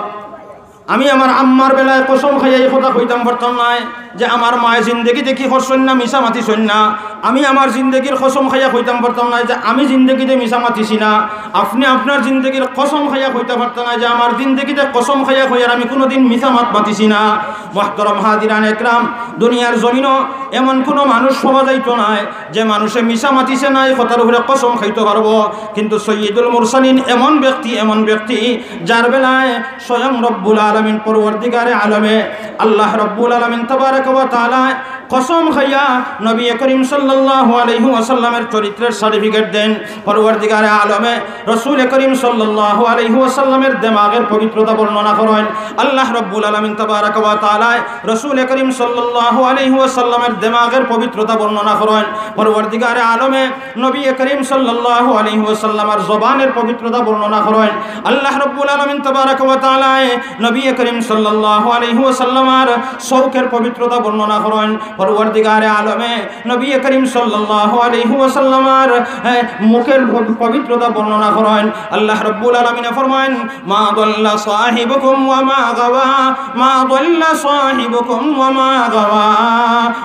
আমি আমার আম্মার বেলায় কসম খাইয়া এই কথা কইতাম পারতাম নায় যে আমার মায়ে জিন্দেগিতে কি করছইন না, মিছা মাতিছইন না। আমি আমার জিন্দেগির কসম খাইয়া কইতাম পারতাম নায় যে আমি জিন্দেগিতে মিছা মাতিছি না। আপনে আপনার জিন্দেগির কসম খাইয়া কইতা পারতা নায় যে আমার জিন্দেগিতে কসম খাইয়া কইয়ার আমি কুনুদিন মিছা মাত মাতিছি না। মুহতারাম হাজিরান একরাম, দুনিয়ার জমিনো এমন কুনু মানুষ পাওয়া যাইতো নায় যে মানুষে মিছা মাতিছে না, এই কথার উপরে কসম খাইতো পারবো। কিন্তু সৈয়দুল মুরসালিন এমন ব্যক্তি, এমন ব্যক্তি যার বেলায় স্বয়ং রব্বুল আলামিন পরওয়ারদিগারে আলমে আল্লাহ রব্বুল আলামিন তাবারাকা ওয়া তাআলা কসম খাইয়া নবী করিম সাল্লাল্লাহু আলাইহি ওয়াসাল্লামের চরিত্রের সার্টিফিকেট দেন। পরওয়ারদিগারে আলমে রসুল করিম সাল্লাল্লাহু আলাইহি ওয়াসাল্লামের দেমাগের পবিত্রতা বর্ণনা করেন। আল্লাহ রব্বুল আলামিন তাবারাকা ওয়া তাআলা রসুল করিম সাল্লাল্লাহু আলাইহি ওয়াসাল্লামের দেমাগের পবিত্রতা বর্ণনা করেন। পরওয়ারদিগারে আলমে নবী করিম সাল্লাল্লাহু আলাইহি ওয়াসাল্লামের জবানের পবিত্রতা বর্ণনা করেন। আল্লাহ রব্বুল আলামিন তাবারাকা ওয়া তাআলা নবী করিম সাল্লাল্লাহু আলাইহি ওয়াসাল্লামের চউখের পবিত্রতা বর্ণনা করেন। পরওয়ারদিগারে আলমে নবী করিম সাল্লাল্লাহু আলাইহি ওয়াসাল্লামের, এ, মুখের প-, পবিত্রতা বর্ণনা করেন। আল্লাহ রব্বুল আলামিনে ফরমায়েন, "মা দাল্লা সাহিবুকুম ওয়া মা গাওয়া, মা দাল্লা সাহিবুকুম ওয়া মা গাওয়া।"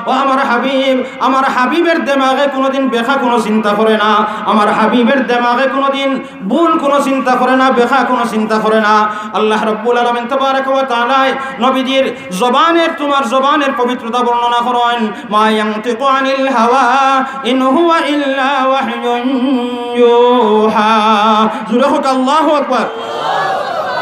ও আমার হাবিব, আমার হাবিবের দেমাগে কোনোদিন বেকা কোনো চিন্তা করে না, আমার হাবিবের দেমাগে কোনোদিন ভুল কোনো চিন্তা করে না, বেকা কোনো চিন্তা করে না। আল্লাহ রব্বুল আলামিন তাবারাকা ওয়া তাআলা নবীজির জবানের, তোমার জবানের পবিত্রতা বর্ণনা করেন, "মা ইয়ানতিকু আনিল হাওয়া, ইন হুয়া ইল্লা ওয়াহয়ুন ইউহা।" জোরে হোক আল্লাহু আকবার।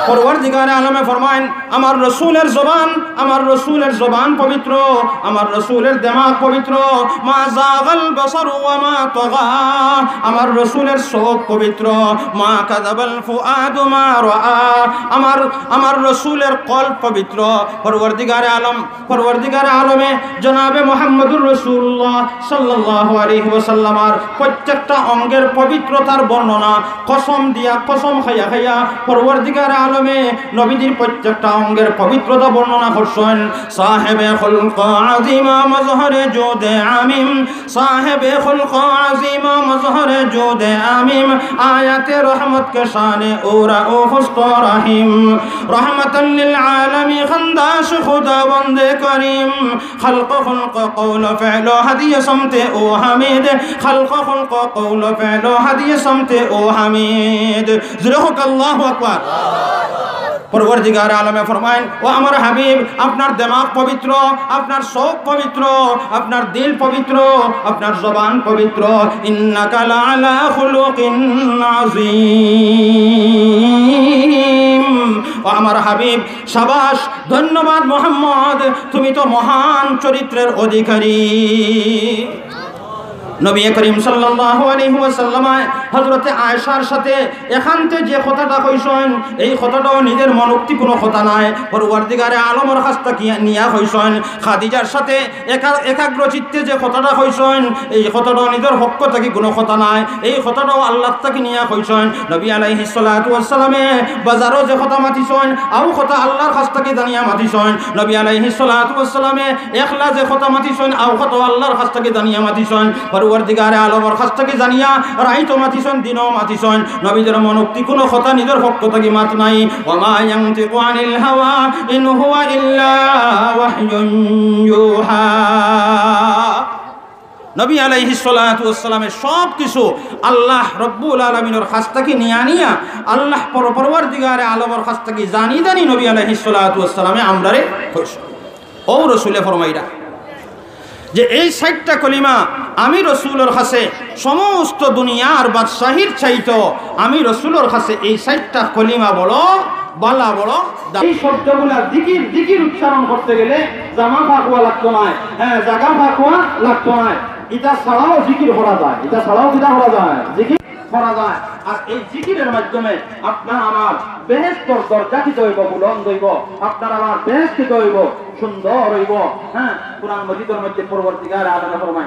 পরওয়ারদিগারে আলমে ফরমায়েন, আমার রসুলের জবান, আমার রসুলের জবান পবিত্র, আমার রসুলের দেমাগ পবিত্র। মা যাগাল বাসারু ওয়া মা তাগা। আমার রসুলের চোখ পবিত্র। মা কাযাবাল ফুআদু মা রাআ। আমার, আমার রসুলের কলব পবিত্র। পরওয়ারদিগারে আলম, পরওয়ারদিগারে আলমে জনাবে মুহাম্মদুর রাসূলুল্লাহ সাল্লাল্লাহু আলাইহি ওয়াসাল্লামর প্রত্যেকটা অঙ্গের পবিত্রতার বর্ণনা কসম দিয়া, কসম খাইয়া খাইয়া পরওয়ারদিগারে আলমে নবীজির প্রত্যেকটা অঙ্গের পবিত্রতা বর্ণনা করছইন। সাহেবে খুলক আজিম, মজহরে জুদে আমিম, সাহেবে খুলক আজিম, মজহরে জুদে আমিম, আয়াতে রহমত কে শানে ও রাউফুস রহিম, রহমতাল লিল আলামিন, খান্দাশ খুদাবন্দে করিম, خلق خلق قول فعل هدي سمت او حمید، خلق خلق قول فعل هدي سمت او حمید. জোরে হোক আল্লাহু আকবার। পরওয়ারদিগারে আলমে ফরমাইন, ও আমার হাবিব, আপনার দেমাগ পবিত্র, আপনার চোখ পবিত্র, আপনার দিল পবিত্র, আপনার জবান পবিত্র। ইন্নাকা লাআলা খুলুকিন আযীম। ও আমার হাবিব, সাবাস, ধন্যবাদ মোহাম্মদ, তুমি তো মহান চরিত্রের অধিকারী। নবী করিম সাল্লাল্লাহু আলাইহি ওয়াসাল্লাম হযরতে আয়েশার সাথে একান্তে যে কথাটা কইছইন, এই কথাটাও নিজের মনোক্তি কোনো কথা নায়, পরওয়ারদিগারে আলমর কাছ থাকি নিয়া কইছইন। খাদিজার সাথে একা-, একাগ্র চিত্তে যে কথাটা কইছইন, এই কথাটাও নিজের পক্ষ থাকি কোনো কথা নায়, এই কথাটাও আল্লাহ থাকি নিয়া কইছইন। নবী আলাইহিস সালাতু ওয়াস সালামে বাজারো যে কথা মাতিছইন, আউ কথা আল্লাহর কাছ থাকি জানিয়া মাতিছইন। নবী আলাইহিস সালাতু ওয়াস সালামে একলা যে কথা মাতিছইন, আউ কথা আল্লাহর কাছ থাকি জানিয়া মাতিছইন। পরওয়ারদিগারে আলমর কাছ থাকি জানিয়া রাইতো মাতিছইন, দিনো মাতিছইন। নবীজির মনোক্তি কোনো কথা নিজের পক্ষ থাকি মাত নাই। ওয়া মা ইয়ানতিকু আনিল হাওয়া ইন হুয়া ইল্লা ওয়াহয়ুন ইউহা। নবী আলাইহিস সালাতু ওয়াস সালামে সব কিছু আল্লাহ রব্বুল আলামিনর কাছ থাকি নিয়া নিয়া আল্লাহ পর-, পরওয়ারদিগারে আলমর কাছ থাকি জানি জানি নবী আলাইহিস সালাতু ওয়াস সালামে আমরারে কইছইন। ও রসুলে ফরমাইরা যে এই চাইরটা কলিমা আমি রসুলর কাছে সমস্ত দুনিয়ার বাদশাহীর চাইতো আমি রসুলর কাছে এই চাইরটা কলিমা বড় বালা, বড় দামি। এই শব্দগুলা জিকির, জিকির উচ্চারণ করতে গেলে জামা ফাঁকুয়া লাগতো নায়, হ্যাঁ, জাগা ফাঁকুয়া লাগতো নায়। ইটা ছাড়াও জিকির করা যায়, ইটা ছাড়াও কিতা করা যায়? জিকির করা যায়। আর এই জিকিরের মাধ্যমে আপনার আমার বেহেশতর দরজা কিতা অইবো? বুলন্দ অইবো। আপনার আমার বেহেশত কিতা অইবো? সুন্দর অইবো। হ্যাঁ, কোরআন মজিদর মধ্যে পরওয়ারদিগারে আলমে ফরমায়,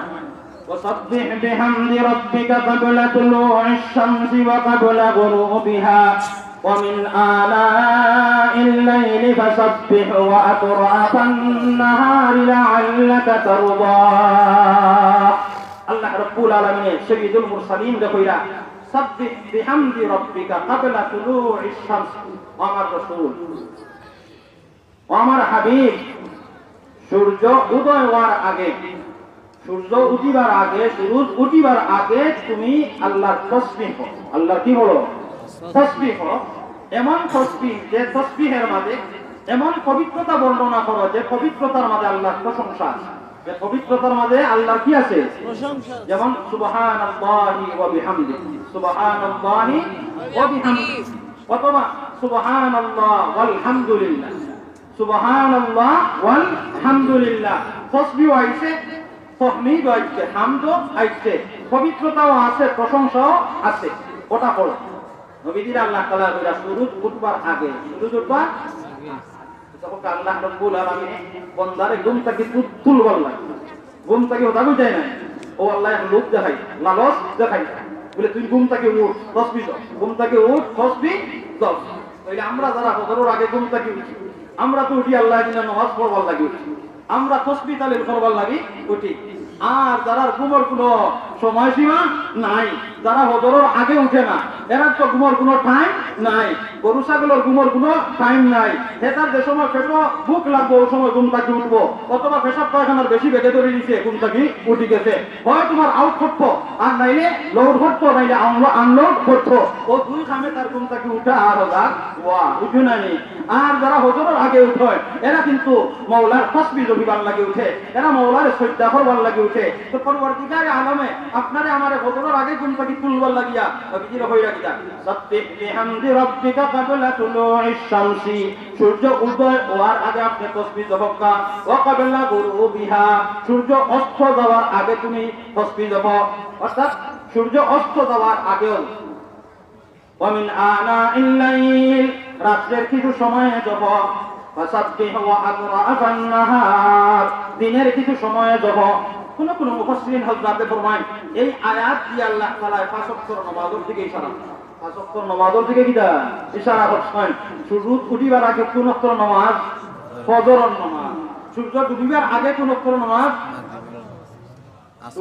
وسبح بحمد ربك قبل طلوع الشمس وقبل غروبها ومن آلاء الليل فسبح وأطراف النهار لعلك ترضى. আল্লাহ রব্বুল আলামিনে সৈয়দুল মুরসালিনরে কইরা, سبح بحمد ربك قبل طلوع الشمس. ও আমার রসুল, ও আমার হাবিব, সূর্য উদয় হওয়ার আগে, সূর্য উঠিবার আগে, সুরুজ উঠিবার আগে তুমি আল্লাহর তসবিহ করো। আল্লাহর কি করো? তসবিহ করো। এমন তসবিহ, যে তসবিহের মাঝে এমন পবিত্রতা বর্ণনা করো, যে পবিত্রতার মাঝে আল্লাহর প্রশংসা আছে। যে পবিত্রতার মাঝে আল্লাহর কি আছে? প্রশংসা আছে। যেমন সুবহানাল্লাহি ওয়া বিহামদিহি, সুবহানাল্লাহি ওয়া বিহামদিহি, অথবা সুবহানাল্লাহ ওয়াল হামদুলিল্লাহ। সুবহানাল্লাহ ওয়াল হামদুলিল্লাহ। তসবিহ আইছে, তহমিদ আইছে, হামদ আইছে, পবিত্রতাও আছে, প্রশংসাও আছে। ওটা পড়ো। নবীজিরে আল্লাহ তাআলা কইরা সুরুজ উঠবার আগে, সুরুজ উঠবার আগে। তখন আল্লাহ রব্বুল আলামিন বন্দারে ঘুম থাকি তু-, তুলবার লাগে। ঘুম থাকি ওটা বুঝায় না। ও আল্লাহ এক লোভ দেখাই, লালচ দেখাই। বলে, "তুই ঘুম থাকি উঠ, তসবি ধর। ঘুম থাকি উঠ, তসবি ধর।" তাইলে আমরা যারা ফজরর আগে ঘুম থাকি উঠি, আমরা তো উঠি আল্লাহ দিলে নামাজ পড়বার লাগি উঠি। আমরা তসবি তাহলিল করবার লাগি উঠি। আর যারার ঘুমর কোনো সময়সীমা নাই, যারা ফজরর আগে উঠে না, এরার তো ঘুমর কোনো টাইম নাই। গরু ছাগলর ঘুমর কোনো টাইম নাই। হেতার যে সময় পেটো ভুক লাগবো, ওই সময় ঘুম থাকি উঠবো, অথবা পেশাব পায়খানার বেশি বেগে ধরি দিছে, ঘুম থাকি উঠি গেছে। হয় তোমার আউট করতো, আর নাইলে লোড করতো, নাইলে আনলো-, আনলোড করতো। ও দুই কামে তার ঘুম থাকি উঠা আর হজাগ ওয়া, বুঝো না নি? আর যারা ফজরর আগে উঠে, এরা কিন্তু মৌলার তসবি জপিবার লাগি উঠে, এরা মৌলার সজ্জা করবার লাগি উঠে। তো পরওয়ারদিগারে আলমে আপনারে আমারে ফজরর আগে ঘুম থাকি তুলবার লাগিয়া নবীজিরে কইরা দিতা, "সাব্বিহ বিহামদি রাব্বিকা ক্বাবলা তুলুইশ শামসি।" সূর্য উদয় হওয়ার আগে আপনি তসবিহ জপক্কা, ওয়া ক্বাবলা গুরুবিহা, সূর্য অস্ত যাওয়ার আগে তুমি তসবিহ জপো, অর্থাৎ সূর্য অস্ত যাওয়ার আগেও, ওয়া মিন আনাইল লাইল, রাত্রের কিছু সময়ে জপো, ফাসাব্বিহ ওয়া আতরাফান নাহার, দিনের কিছু সময়ে জপো। কোন কোন মুফাসসিরিন হযরতে ফরমায়, এই আয়াত দিয়া আল্লাহ তাআলা পাঁচ ওয়াক্তর নামাজের দিকে ইশারা, পাঁচ ওয়াক্তর নামাজের দিকে কিতা ইশারা করছেন? সূর্য উঠিবার আগে কোন ওয়াক্তর নামাজ? ফজরর নামাজ। সূর্য ডুবিবার আগে কোন ওয়াক্তর নামাজ?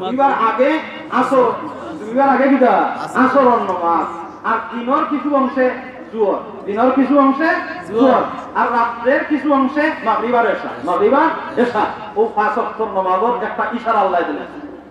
ডুবিবার আগে আসর, ডুবিবার আগে কিতা? আসরর নামাজ। আর দিনের কিছু অংশে জোহর, দিনের কিছু অংশে জোহর, আর রাত্রের কিছু অংশে মাগরিব আর এশা, মাগরিব আর এশা। ও পাঁচ ওয়াক্তর নামাজের একটা ইশারা আল্লাহ দিলেন।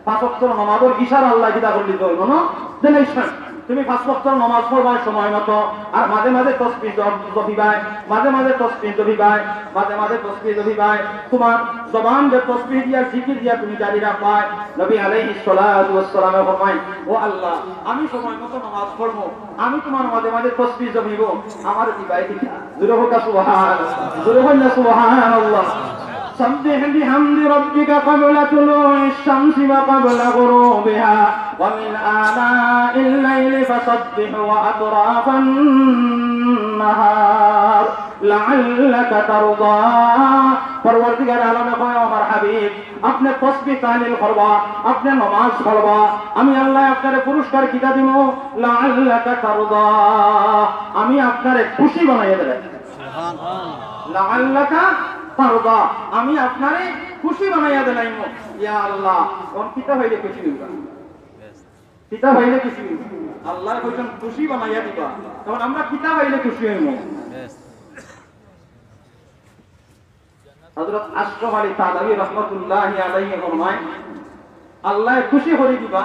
পাঁচ ওয়াক্তর নামাজের ইশারা আল্লাহ কিতা করলি তো, মনো দিলাইছেন। তুমি পাঁচ ওয়াক্তর নামাজ পড়বায় সময় মতো, আর মাঝে মাঝে তসবিহ জ-, জপিবায়, মাঝে মাঝে তসবিহ জপিবায়, মাঝে মাঝে তসবিহ জপিবায়। তোমার জবান যে তসবিহ দিয়া, জিকির দিয়া তুমি জারি রাখবায়। নবী আলাইহিস সালাতু ওয়াস সালামে ফরমায়, "ও আল্লাহ, আমি সময় মতো নামাজ পড়বো, আমি তোমার মাঝে মাঝে তসবিহ জপিবো, আমার দিবায় কিতা?" জোরে হোক সুবহান, জোরে হোক না সুবহানাল্লাহ। سبح بحمد ربك قبل طلوع الشمس وقبل غروبها ومن آناء الليل فسبح وأطراف النهار لعلك ترضى। পরওয়ারদিগার আলমে কয়, "আমার হাবিব, আপনি তসবিহ তাহলিল করবা, আপনি নামাজ পড়বা, আমি আল্লাহ আপনারে পুরস্কার কিতা দিমু? লাআল্লাকা তারদা, আমি আপনারে খুশি বানাইয়া দিলাম।" লাআল্লাকা তারদা, আমি আপনারে খুশি বানাইয়া দিলাইমু। ইয়া আল্লাহ, কোন কিতা হইলে খুশি হইবা? কিতা হইলে খুশি হইবা? আল্লাহ কইছেন খুশি বানাইয়া দিবা। তখন আমরা কিতা হইলে খুশি হইমু? হযরত আশরাফ আলী থানভী রহমতুল্লাহি আলাইহি ফরমায়, আল্লাহ খুশি করি দিবা।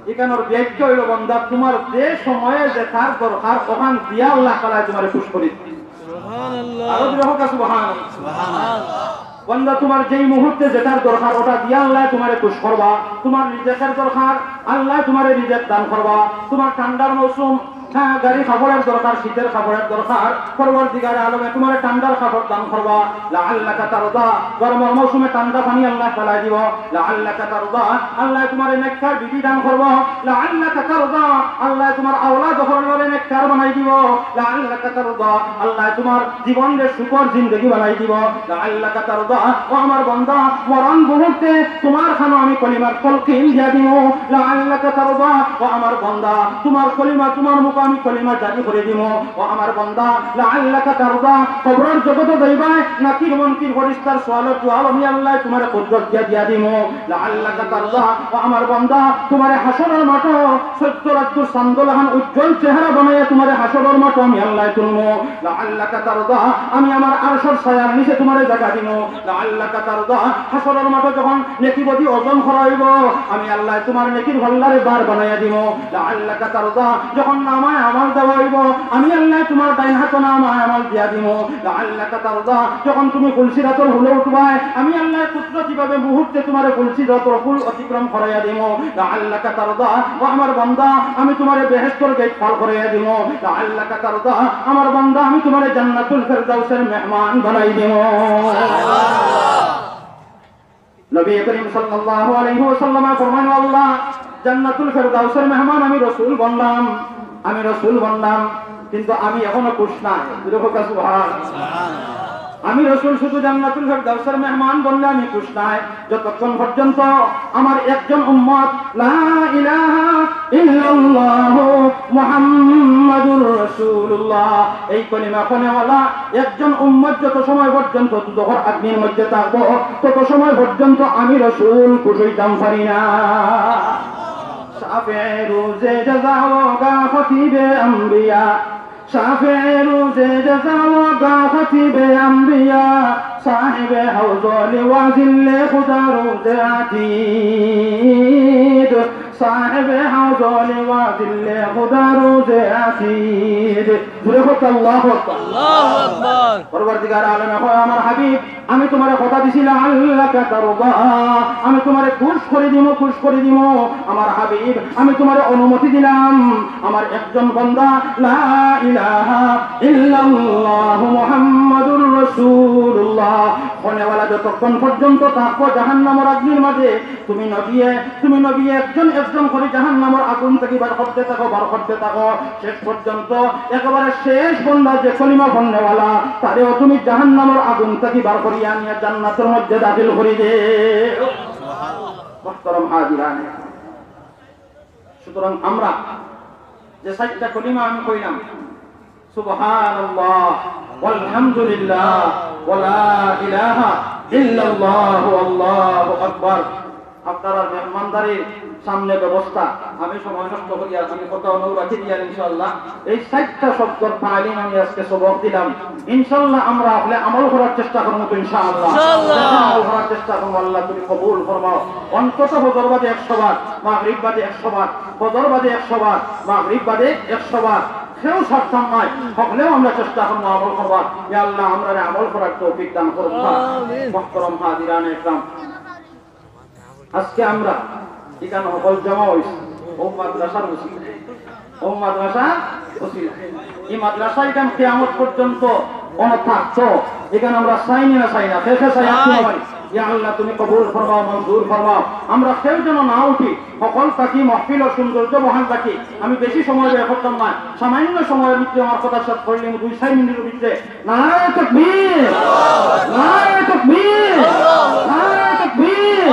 এখানোর ব্যাখ্যা হইল, বান্দা, তোমার যে সময়ে যেটার দরকার, ওখান দিয়া আল্লাহ তাআলা তোমারে খুশ করি দিবা। সুবহানাল্লাহ। আরো জোরে হোক সুবহানাল্লাহ। সুবহানাল্লাহ। বান্দা, তোমার যেই মুহূর্তে যেটার দরকার, ওটা দিয়া আল্লাহ তোমারে খুশ করবা। তোমার রিজিকের দরকার, আল্লাহ তোমারে রিজিক দান করবা। তোমার ঠান্ডার মৌসুম, হ্যাঁ, গাড়ি কাপড়ের দরকার, শীতের কাপড়ের দরকার, পরওয়ারদিগারে আলমে তোমারে ঠান্ডার কাপড় দান করবা। লাআল্লাকা তারদা, গরমর মৌসুমে ঠান্ডা পানি আল্লাহ তাআলা দিব। লাআল্লাকা তারদা, আল্লাহ তোমারে নেককার বিবি দান করবো। লাআল্লাকা তারদা, আল্লাহ তোমার আওলাদ অকলরে নেককার বানাই দিব। লাআল্লাকা তারদা, আল্লাহ তোমার জীবনরে সুখর জিন্দেগি বানাই দিব। লাআল্লাকা তারদা, ও আমার বান্দা, মরণ মুহূর্তে তোমার কানো আমি কলিমার তলকিন দিয়া দিমু। লাআল্লাকা তারদা, ও আমার বান্দা, তোমার কলিমা, তোমার মুখো আমি কলিমা জারি করি দিমু। ও আমার বান্দা, লাআল্লাকা তারদা, কবরর জগতো যাইবায়, নাকির মুনকির ফিরিস্তার সওয়ালর জবাব আমি আল্লাহ তোমারে কুদরত দিয়া দিয়া দিমু। লাআল্লাকা তারদা, ও আমার বান্দা, তোমারে হাশরর মাঠো সত্তর আত্তর চান্দর লাখান উজ্জ্বল চেহারা বানাইয়া তোমারে হাশরর মাঠো আমি আল্লাহ তুলমু। লাআল্লাকা তারদা, আমি আমার আরশর ছায়ার নিচে তোমারে জাগা দিমু। লাআল্লাকা তারদা, হাশরর মাঠো যখন নেকি বদি ওজন করা হইব, আমি আল্লাহ তোমার নেকির পাল্লারে ভার বানাইয়া দিমু। লাআল্লাকা তারদা, যখন নামায়ে আমাল দেওয়া হইব, আমি আল্লাহ তোমার ডাইন হাতো নামায়ে আমাল দিয়া দিমু। লাআল্লাকা তারদা, যখন তুমি পুলসিরাতর হুলো উঠবায়, আমি আল্লাহ কুদরতিভাবে মুহূর্তে তোমারে পুলসিরাতর হুল অতিক্রম করাইয়া দিমু। লাআল্লাকা তারদা, ও আমার বান্দা, আমি তোমারে বেহেশতর গেট পার করাইয়া দিমু। লাআল্লাকা তারদা, আমার বান্দা, আমি তোমারে জান্নাতুল ফেরদাউসের মেহমান বানাই দিমু। নবী করিম সাল্লাল্লাহু আলাইহি ওয়াসাল্লামে ফরমান, "ও আল্লাহ, জান্নাতুল ফেরদাউসের মেহমান আমি রসুল বনলাম, আমি রসুল বনলাম, কিন্তু আমি এখনো খুশ নাই।" জোরে হোক সুবহান। "আমি রসুল শুধু জান্নাতুল ফেরদাউসের মেহমান বনলে আমি খুশ নাই, যতক্ষণ পর্যন্ত আমার একজন উম্মত লা ইলাহা ইল্লাল্লাহু মুহাম্মাদুর রাসূলুল্লাহ, এই কলিমা কওনেওয়ালা একজন উম্মত যত সময় পর্যন্ত দুজখর আগ্নির মধ্যে থাকবো, তত সময় পর্যন্ত আমি রসুল খুশ হইতাম পারি না।" শাফিয়ে রোজে জাজা ও গা খতিবে আম্বিয়া, শাফিয়ে রোজে জাজা ও গা খতিবে আম্বিয়া, সাহেবে হাউজ লিওয়া জিল্লে খুদা রোজে আতিদ, সাহেবে হাউজ লিওয়া জিল্লে খুদা রোজে আতিদ। জোরে হোক আল্লাহু আকবার। আল্লাহু আকবার। পরওয়ারদিগার আলমে কয়, আমার হাবিব, আমি তোমারে কথা দিছি, লাআল্লাকা তারদা, আমি তোমারে খুশ করি দিমু, খুশ করি দিমু। আমার হাবিব, আমি তোমারে অনুমতি দিলাম, আমার একজন বান্দা, লা ইলাহা ইল্লাল্লাহু মুহাম্মাদুর রাসূলুল্লাহ, কওনেওয়ালা যতক্ষণ পর্যন্ত থাকবো জাহান্নামর আগ্নির মাঝে, তুমি নবিয়ে, তুমি নবিয়ে একজন একজন করি জাহান্নামর আগুন থাকি বার করতে থাকো, বার করতে থাকো। শেষ পর্যন্ত একেবারে শেষ বান্দা যে কলিমা পড়নেওয়ালা, তারেও তুমি জাহান্নামর আগুন থাকি বার করিয়া আনিয়া জান্নাতর মধ্যে দাখিল করি দেও। মুহতারাম হাজিরানে, সুতরাং আমরা যে চাইরটা কলিমা আমি কইলাম, সুবহানাল্লাহ, ওয়ালহামদুলিল্লাহ, ওয়ালা ইলাহা ইল্লাল্লাহু, আল্লাহু আকবার। আপনারার মেহমানদারির সামনে ব্যবস্থা, আমি সময় নষ্ট করিয়ার না, আমি কথা অনো রাখি দিয়ার ইনশাআল্লাহ। এই চাইরটা শব্দর তালিম আমি আজকে সবক দিলাম। ইনশাআল্লাহ আমরা হকলে আমল করার চেষ্টা করমু তো ইনশাআল্লাহ। ইনশাআল্লাহ। আমল করার চেষ্টা করমু। আল্লাহ তুমি কবুল ফরমাও। অন্তত ফজর বাদে একশো বার, মাগরিব বাদে একশো বার, ফজর বাদে একশো বার, মাগরিব বাদে একশো বার। কেউ ছাড়তাম নায়, হকলেও আমরা চেষ্টা করমু আমল করবার। ইয়া আল্লাহ, আমরারে আমল করার তৌফিক দান করো। আমিন। মুহতারাম হাজিরানে একরাম, আজকে আমরা ইখান হকল জমা অইছি অউ মাদ্রাসার উসিলায়, অউ মাদ্রাসার উসিলায়। ই মাদ্রাসা ইখান কিয়ামত পর্যন্ত অনো থাকতো, ইখান আমরা চাই নি না চাই না? কে কে চাই? চাই। ইয়া আল্লাহ, তুমি কবুল ফরমাও, মঞ্জুর ফরমাও। আমরা কেউ যেন না উঠি, হকল থাকি, মাহফিলর সৌন্দর্য বহাল রাখি। আমি বেশি সময় ব্যয় করতাম না, সামান্য সময়ের ভিতরে আমার কথা শেষ করিলিমু, দুই চাইর মিনিটের ভিতরে। নারায়ে তাকবীর, নারায়ে তাকবীর, নারায়ে তাকবীর।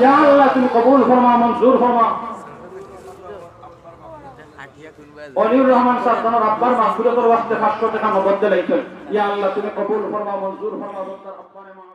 ইয়া আল্লাহ, তুমি কবুল ফরমাও, মঞ্জুর ফরমাও। অলিউর রহমান সাব তান আব্বার মাগফিরাতর ওয়াস্তে পাঁচশো টেকা নগদ দিলাইছইন। ইয়া আল্লাহ, তুমি কবুল ফরমাও, মঞ্জুর ফরমাও, তান আব্বারে মাফ